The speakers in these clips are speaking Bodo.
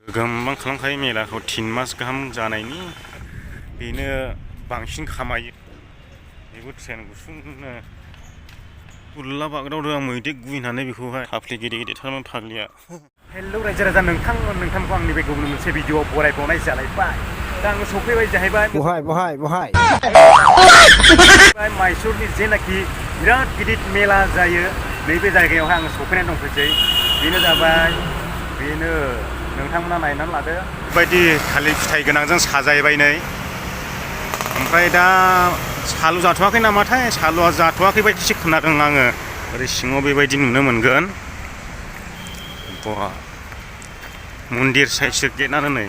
गोबां खालामखायो मेलाखौ 3 मास गाहाम जानायनि बेनो बांसिन खामायो बेबो ट्रेन गुसुंनो उल्ला बागदावदों आं मैदेर गुइनानै बेखौहाय फाफ्लि गिदिर गिदिर थारमोन फाग्लिया। हेलौ रायजो राजा नोंथांखौ आंनि बे गुबुन मोनसे भिडिअआव बरायबावनाय जालायबाय। दा आङो सफैबाय जाहैबाय बहाय माइसुरनि जेनाखि बिराद गिदिर मेला जायो नैबे जायगायावहाय आङो सफैनानै दंफैसै। बेनो जाबाय बेनो नोंथांमोना नायनानै लादो बेबायदि थालिर फिथाइ गोनांजों साजायबाय नै। ओमफ्राय दा सालु जाथ'वाखै नामाथाय सालुआ जाथ'वाखै बायदिसो खोनादों आङो। ओरै सिङाव बेबायदि नुनो मोनगोन। बा मन्दिर साइडसो गेटआनो नै।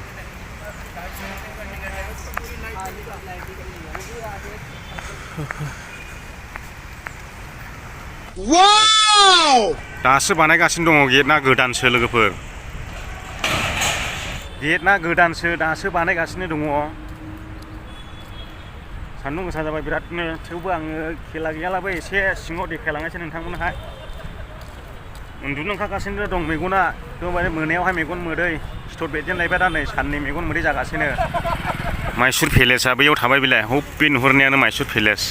दासो बानायगासिनो दङ गेटना गोदानसो लोगोफोर। गेटना गोदानसो दासो बानायगासिनो दङ। सान्दुं गोसा जाबाय बिरादनो थेवबो आङो खेला गैयालाबो एसे सिङाव देखायलांनोसै नोंथांमोनहाय। उन्दुनो ओंखारगासिनो दं मेगना एकदमबारे मोनायावहाय मेगन मोदै सिथर बेरजेनलायबाय दा नै साननै मेगन मोदै जागासिनो। माइसुर पेलेसआ बैयाव थाबाय बेलाय हब्बे नुहुरनायानो माइसुर पेलेस।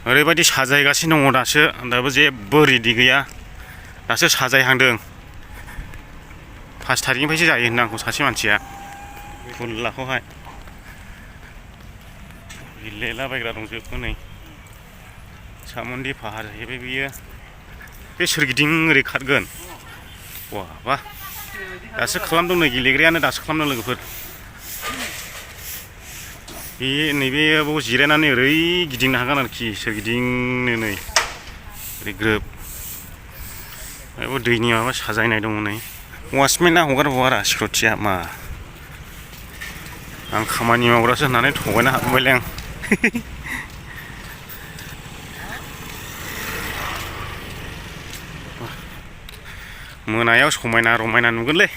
ओरैबायदि साजायगासिनो दङ दाबो जेबो रेडि गैया दासो साजायहांदों। 5 थारिखनिफ्रायसो जायो होनदों आंखौ सासे मानसिया फुल्लाखौहाय। गेलेलाबायग्रा दंजोबो नै सामुन्डी फाहार जाहैबाय बियो। बे सोरगिदिं ओरै खारगोन बा दासो खालामदों नै गेलेग्रायानो दासो खालामदों लोगोफोर। बे नैबेयाव जिरायनानै ओरै गिदिंनो हागोन आरोखि सोरगिदिंनो नै ओरै ग्रोब। बेयाव दैनि माबा साजायनाय दङ नै। वाचमेना हगारा सिकिउरिटिया मा आं खामानि मावग्रासो होननानै थगायनो हागौबायलै आं। मोनायाव समायना रमायना नुगोनलै।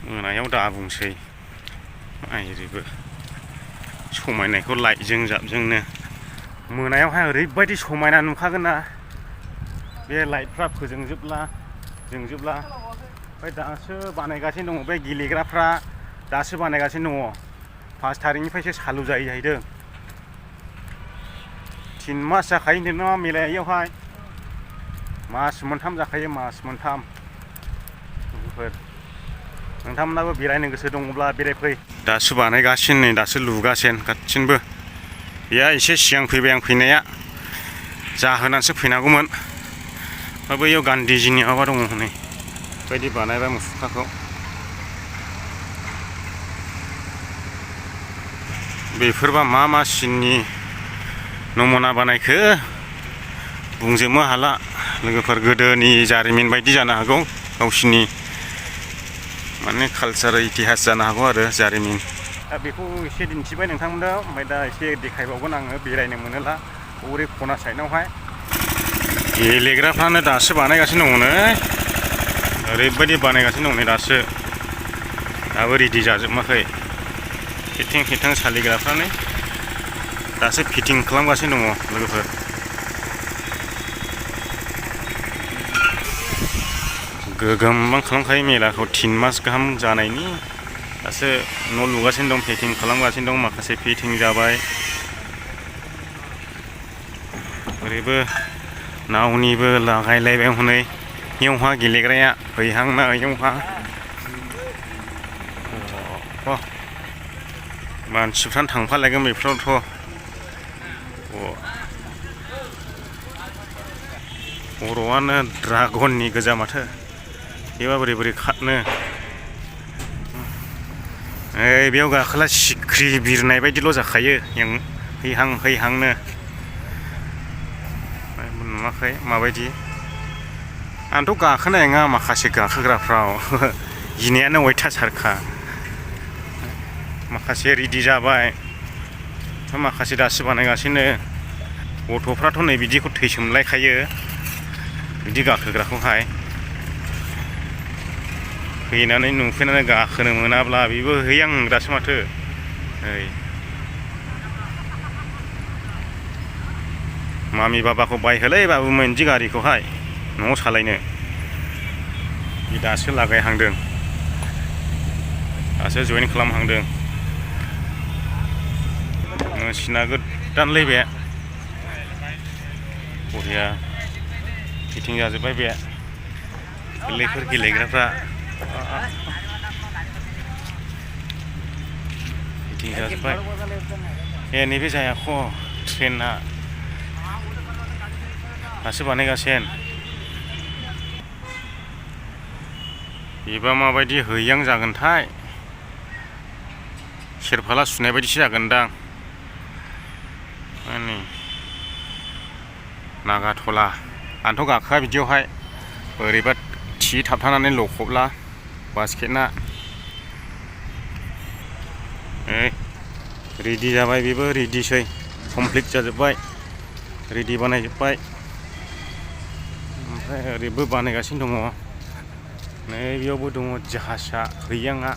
मोनायाव दा बुंसै आइरिबो समायनायखौ लाइटजों जाबजोंनो। मोनायावहाय ओरैबायदि समायना नुखागोन ना बे लाइटफ्रा जोंजोबला। ओमफ्राय दासो बानायगासिनो दङ बे गेलेग्राफ्रा दासो बानायगासिनो दङ। 5 थारिखनिफ्रायसो सालु जायो जाहैदों। 3 मास जाखायो होनदों मेलाया इयावहाय मास मोनथाम जाखायो मास मोनथाम। नोंथांमोनाबो बेरायनो गोसो दङब्ला बेरायफै। दासो बानायगासिनो नै दासो लुगासिनो गासिनबो। बेया एसे सिगां फैबाय आं फैनाया जाहोनानैसो फैनांगौमोन। बैयाव गान्धीजिनि माबा दङ हनै बायदि बानायबाय मुसुखाखौ। बेफोरबा मा सिननि नमुना बानायखो बुंजोबनो हाला लोगोफोर। गोदोनि जारिमिन बायदि जानो हागौ गावसिनि माने कालचार इतिहास जानो हागौ आरो जारिमिन। दा बेखौ एसे दिन्थिबाय नोंथांमोननो। ओमफ्राय दा एसे देखायबावगोन आङो बेरायनो मोनोला ओरै खना साइडआवहाय। गेलेग्राफ्रानो दासो बानायगासिनो दङ नै ओरैबायदि बानायगासिनो दं नै दाबो रेडि जाजोबाखै। फिटिं सालिग्राफ्रानो दासो फिटिं खालामगासिनो दङ लोगोफोर। गोबां खालामखायो मेलाखौ 3 मास गाहाम जानायनि दासो न' लुगासिनो दं फिटिं खालामगासिनो दं। माखासे फिटिं जाबाय। ओरैबो नावनिबो लागायलायबाय हनै इयावहा गेलेग्राया हैहांना इयावहा। मानसिफ्रानो थांफालायगोन बेफोरावथ'। खर'आनो ड्रागननि गोजा माथो बेबा बोरै खारनो। बेयाव गाखोला सिख्रि बिरनाय बायदिल' जाखायो हैहांनो। नुवाखै माबायदि आंथ' गाखोनाय नङा माखासे गाखोग्राफ्राव गिनायानो अयथासारखा। माखासे रेडि जाबाय माखासे दासो बानायगासिनो। गथ'फ्राथ' नै बिदिखौ थैसोमलायखायो बिदि गाखोग्राखौहाय। फैनानै नुफैनानै गाखोनो मोनाब्ला बेबो हैहांग्रासो माथो। मामि बाबाखौ बायहोलै बाबुमोन बिदि गारिखौहाय न'आव सालायनो बे दासो लागायहांदों दासो जइन खालामहांदों मेसिना गोदानलै बे बरिया फिटिं जाजोब्बाय बे गोरलैफोर गेलेग्राफ्रा फिटिं जाजोब्बाय नैबे जायाख' ट्रेना दासो बानायगासिनो बेबा माबायदि हैयां जागोनथाय सेरफाला सुनाय बायदिसो जागोनदां नै नागाथला आंथ' गाखोआ बिदियावहाय बोरैबा थि थाबथानानै लखबला बास्केटना रेडि जाबाय बेबो रेडिसै कमप्लिट जाजोब्बाय रेडि बानायजोब्बाय ओमफ्राय ओरैबो बानायगासिनो दङ नै बेयावबो दङ जाहाजा हैयाङा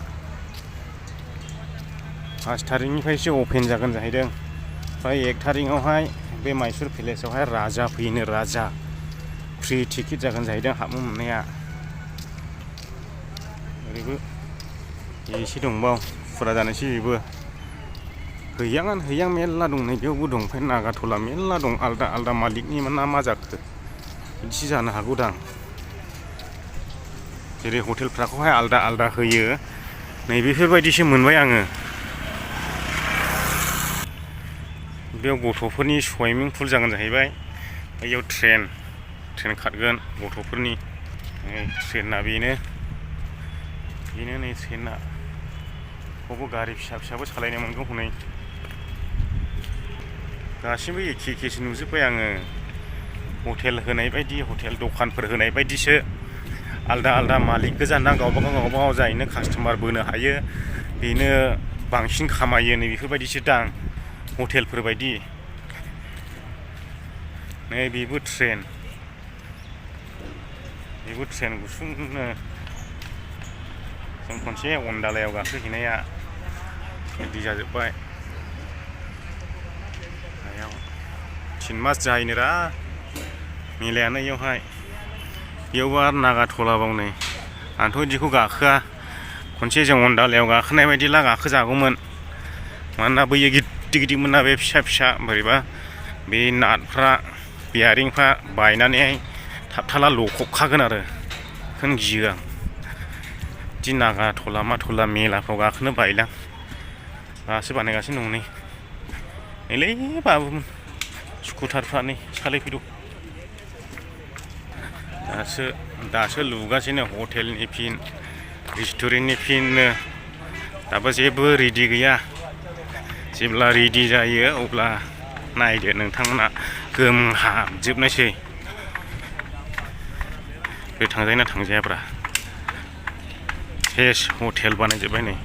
5 थारिखनिफ्रायसो अपेन जागोन जाहैदों ओमफ्राय 1 थारिखआवहाय बे माइसुर पेलेसावहाय राजा फैयोनो राजा फ्रि टिकेट जागोन जाहैदों हाबनो मोननाया ओरैबो एसे दंबाव फुरा जानोसै बेबो हैयां मेरला दं नै बेयावबो दं ओमफ्राय नागाथला मेरला दं आलदा आलदा मालिकनि मा जाखो बिदिसो जानो हागौदां जेरै हटेलफ्राखौहाय आलदा आलदा होयो नैबेफोरबायदिसो मोनबाय आङो बेयाव गथ'फोरनि सुइमिं पुल जागोन जाहैबाय बेयाव ट्रेन खारगोन गथ'फोरनि ट्रेना बेनो नै ट्रेना बावबो गारि फिसाबो सालायनो मोनगौ हनै गासिबो एखेसो नुजोब्बाय आङो हटेल होनाय बायदि हटेल दखानफोर होनाय बायदिसो आलदा आलदा मालिक गोजाना गावबागाव जायैनो कास्टमार बोनो हायो बेनो बांसिन खामायो नै बेफोरबायदिसो दां हटेलफोर बायदि नै बेबो ट्रेन गुसुंनो जों खनसे अनदालायाव गाखोहैनाया रेडि जाजोब्बाय 3 मास जाहैनोरा मिलायानो बेयावबो आरो नागाथलाबाव नै आंथ' बिदिखौ गाखोआ खनसे जों अनदालायाव गाखोनाय बायदिला गाखोजागौमोन मानोना बैयो गिदिर मोना बे फिसा बोरैबा बे नाटफ्रा बेयारिंफ्रा बायनानैहाय थाबथाला लखबखागोन आरो बेखौनो गियो आं बिदि नागाथला माथला मेलाफ्राव गाखोनो बायोलां दासो बानायगासिनो दं नैलै बाबुमोन स्कुटारफ्रा नै सालायफैदों दासो लुगासिनो हटेलनि फिन रेस्टुरेन्टनि फिननो दाबो जेबो रेडि गैया जेब्ला रेडि जायो अब्ला नायदो नोंथांमोना गोमहाबजोबनायसै बे थांजायोना थांजायाब्रा सेस हटेल बानायजोब्बाय नै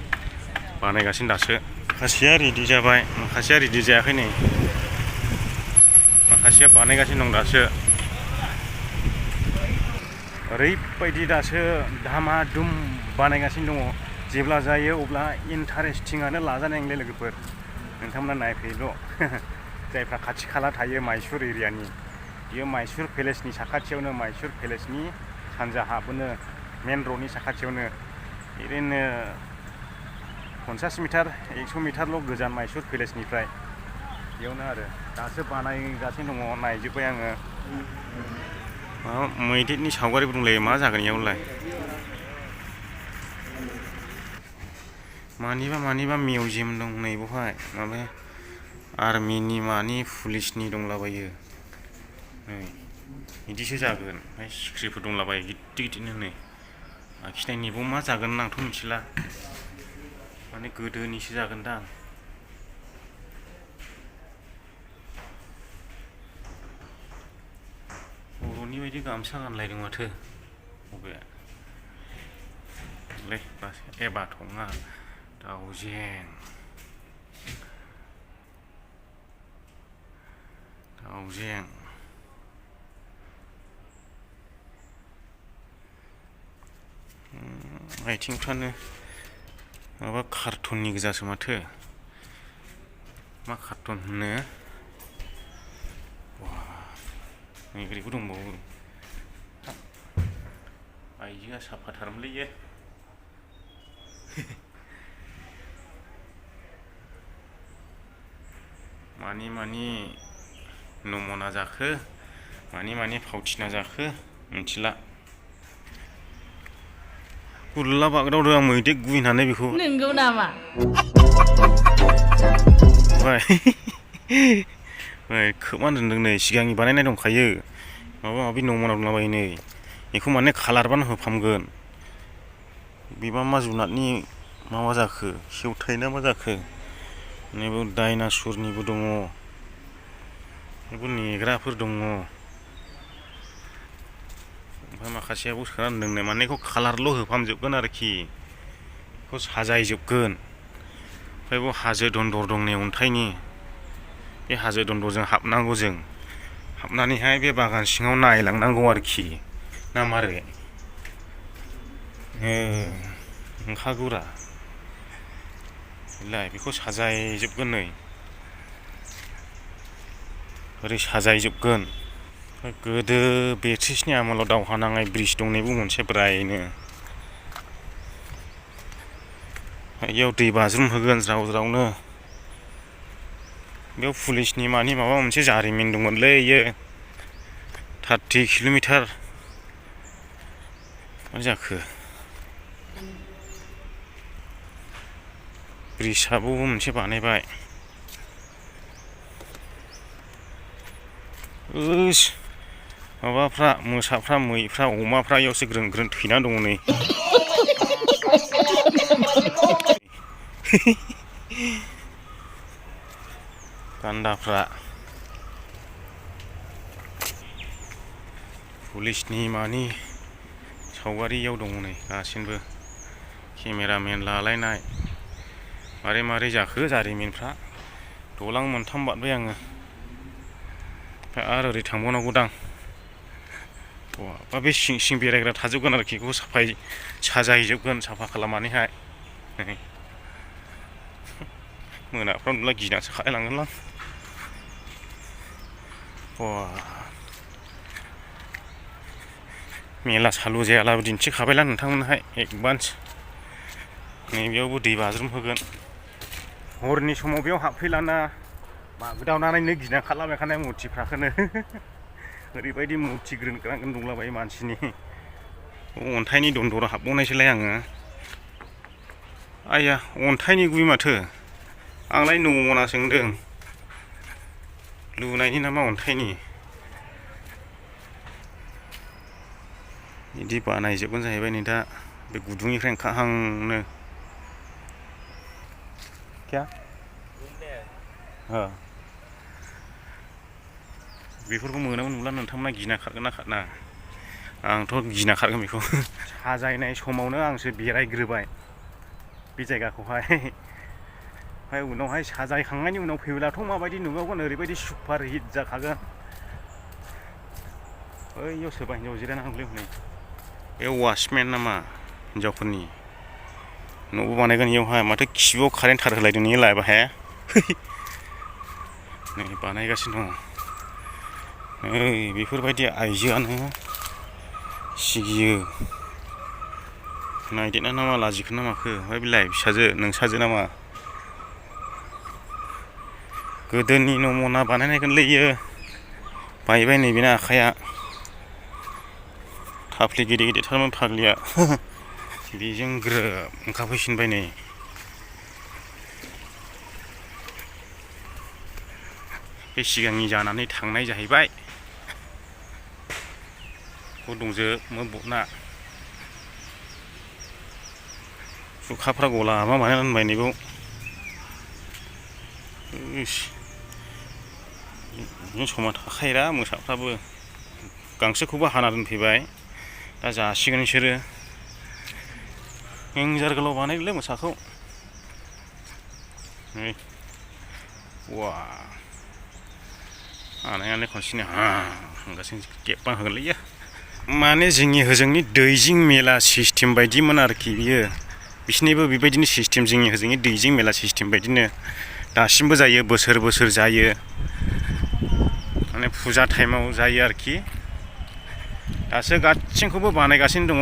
बानायगासिनो दासो माखासेया रेडि जाबाय माखासेया रेडि जायाखै नै माखासेया बानायगासिनो दं दासो ओरैबायदि दासो धामाधुम बानायगासिनो दङ जेब्ला जायो अब्ला इन्टारेस्टिंआनो लाजानाय नंले लोगोफोर नोंथांमोना नायफैल' जायफ्रा खाथि खाला थायो माइसुर एरियानि बियो माइसुर पेलेसनि साखाथियावनो माइसुर पेलेसनि सानजाहाबोनो मेन रडनि साखाथियावनो ओरैनो 50 मिटार 100 मिटारल' गोजान माइसुर पेलेसनिफ्राय बेयावनो आरो दासो बानायगासिनो दङ नायजोब्बाय आङो मैदेरनि सावगारिबो दंलायो मा जागोन इयावलाय मानिबा मिउजियाम दं नै बेवहाय माबा आर्मिनि मानि पुलिसनि दंलाबायो नै बिदिसो जागोन ओमफ्राय सिख्रिफोर दंलाबायो गिदिरनो नै आखिनायनिबो मा जागोन आंथ' मिथिला माने गोदोनिसो जागोनदां बर'नि बायदि गामसा गानलायदों माथो बबे बाथङा दाउजें आथिंफ्रानो माबा कार्टुननि गोजासो माथो मा कार्टुन होनो ओरैबो दंबावो आइजोआ साफाथारमोनलै इयो मानि नमना जाखो मानि फावथिना जाखो मिथिला गुरला बागदावदों आं मैदेर गुइनानै बेखौ नंगौ नामा खोबना दोनदों नै सिगांनि बानायनाय दंखायो माबा माबि नमना दंलाबायो नै बेखौ माने खालारबानो होफामगोन बेबा मा जुनादनि माबा जाखो सेवथाय ना मा जाखो नैबे डाइनासरनिबो दङ बेबो नेग्राफोर दङ ओमफ्राय माखासेयाबो सोना दोनदों माने बेखौ खालारल' होफामजोबगोन आरोखि बेखौ साजायजोबगोन ओमफ्राय बेयाव हाजो दन्दर दं नै अन्थाइनि बे हाजो दन्दरजों हाबनांगौ जों हाबनानैहाय बे बागान सिङाव नायलांनांगौ आरोखि ना मारै नंखागौरा बेलाय बेखौ साजायजोबगोन नै ओरै साजायजोबगोन गोदो ब्रिटिशनि आमोलाव दावहा नांनाय ब्रिज दं नैबो मोनसे ब्रायनो बेयाव दै बाज्रुम होगोन ज्राव ज्रावनो बेयाव पुलिसनि मानि माबा मोनसे जारिमिन दंमोनलै इयो 30 किल'मिटार मा जाखो ब्रिजआबो मोनसे बानायबाय माबाफ्रा मोसाफ्रा मैफ्रा अमाफ्रा इयावसो ग्रोन ग्रोन थैना दङ नै गान्दाफ्रा पुलिसनि मानि सावगारियाव दङ नै गासिनबो केमेरामेन लालायनाय मारै जाखो जारिमिनफ्रा दलां मोनथाम बारबाय आङो ओमफ्राय आरो ओरै थांबावनांगौदां बे सिं बेरायग्रा थाजोबगोन आरोखि बेखौ साजायजोबगोन साफा खालामनानैहाय मोनाफ्राव नुला गिनासो खालायलांगोनलां मेला सालु जायालाबो दिन्थिखाबायला नोंथांमोनहाय एडभान्स नैबेयावबो दै बाज्रुम होगोन हरनि समाव बेयाव हाबफैलाना बागदावनानैनो गिना खालामखानाय मुर्तिफ्राखौनो ओरैबायदि मुर्ति ग्रोन ग्रान दंलाबायो मानसिनि अन्थाइनि दन्दराव हाबबावनायसोलाय आङो आइया अन्थाइनि गुइ माथो आंलाय नमना सोंदों लुनायनि नामा अन्थाइनि बिदि बानायजोबगोन जाहैबाय नै दा बे गुदुंनिफ्राय ओंखारहांनो क्या बेफोरखौ मोनाबो नुला नोंथांमोना गिना खारगोन ना खारना आंथ' गिना खारगोन बेखौ साजायनाय समावनो आंसो बेरायग्रोबाय बे जायगाखौहाय ओमफ्राय उनावहाय साजायखांनायनि उनाव फैब्लाथ' माबायदि नुबावगोन ओरैबायदि सुपार हिट जाखागोन बैयाव सोरबा हिन्जाव जिरायना दंलै हनै बे वाचमेन नामा हिन्जावफोरनि न'बो बानायगोन इयावहाय माथो खिबुआव कारेन्ट थार होलायदों नोंलाय बाहाय नै बानायगासिनो दङ बेफोरबायदि आइजोआनो सिगियो नायदेरना नामा लाजिखो ना माखो ओमफ्राय बेलाय फिसाजो नोंसाजो नामा गोदोनि नमना बानायनायगोनलै इयो बायबाय नैबेना आखाइया थाफ्लि गिदिर गिदिरथारमोन फाग्लिया बेजों ग्रोब ओंखारफैफिनबाय नै बे सिगांनि जानानै थांनाय जाहैबाय दंजोबो बना जुखाफ्रा गला मा बानायना दोनबाय नैबाव बिदिनो समा थाखायोरा मोसाफ्राबो गांसोखौबो हाना दोनफैबाय दा जासिगोन बिसोरो एंजार गोलाव बानायदोंलै मोसाखौ नै वा हानायानो खनसेनो हांगासिनो गेब्बां होगोनलै इयो माने जोंनि होजोंनि दैजिं मेला सिस्टेम बायदिमोन आरोखि बियो बिसिनिबो बेबायदिनो सिस्टेम जोंनि होजोंनि दैजिं मेला सिस्टेम बायदिनो दासिमबो जायो बोसोर बोसोर जायो माने फुजा टाइमाव जायो आरोखि दासो गासैखौबो बानायगासिनो दङ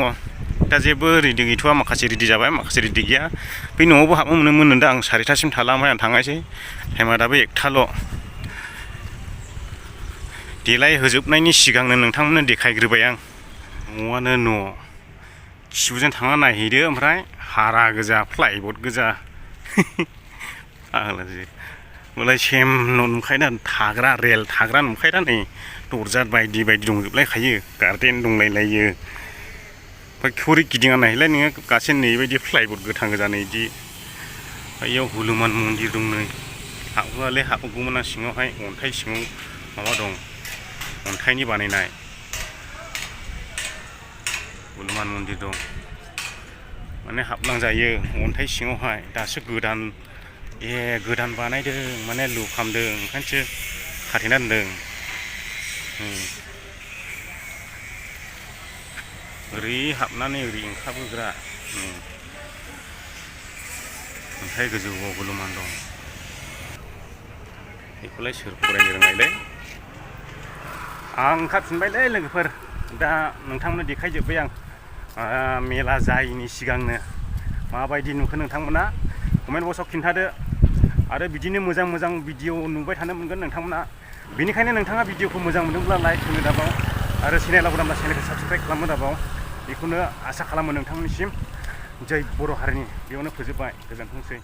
दा जेबो रेडि गैथ'वा माखासे रेडि जाबाय माखासे रेडि गैया बे न'आवबो हाबनो मोनोमोन दा आं 4टासिम थाला ओमफ्राय आं थांनायसै टाइमा दाबो 1टाल' देलाय होजोबनायनि सिगांनो नोंथांमोननो देखायग्रोबाय आं न'आनो न' खिबुजों थांना नायहैदो ओमफ्राय हारा गोजा प्लाइबर्ड गोजा फाग्लासो होमबालाय सेम न' नुखायोदा थाग्रा रेल थाग्रा नुखायोदा नै दरजा बायदि बायदि दंजोबलायखायो गार्डेन दंलायलायो ओमफ्राय खरि गिदिंना नायहैलाय नोङो गासै नैबायदि प्लाइबर्ड गोथां गोजा नै इदि इयाव हनुमान मन्दिर दं नै हाबहोआलै हाबगौमोन आं सिङावहाय अन्थाइ सिङाव माबा दं अन्थाइनि बानायनाय हनुमान मन्दिर दं माने हाबलांजायो अन्थाइ सिङावहाय दासो गोदान बानायदों माने लुखामदों ओंखायनोसो खाथेना दोनदों ओरै हाबनानै ओरै ओंखारबोग्रा अन्थाइ गोजौआव हनुमान दं बेखौलाय सोर फरायनो रोंनायलै आं ओंखारफिनबायलै लोगोफोर दा नोंथांमोननो देखायजोब्बाय आं मेला जायैनि सिगांनो माबायदि नुखो नोंथांमोना कमेन्ट बक्सआव खिन्थादो आरो बिदिनो मोजां मोजां भिडिअ नुबाय थानो मोनगोन नोंथांमोना बेनिखायनो नोंथाङा भिडिअखौ मोजां मोनदोंब्ला लाइक होनो दाबाव आरो चेनेलाव गोदानब्ला चेनेलखौ साबस्क्राइब खालामनो दाबाव बेखौनो आसा खालामो नोंथांमोननिसिम जै बर' हारिनि बेयावनो फोजोबबाय गोजोनथोंसै।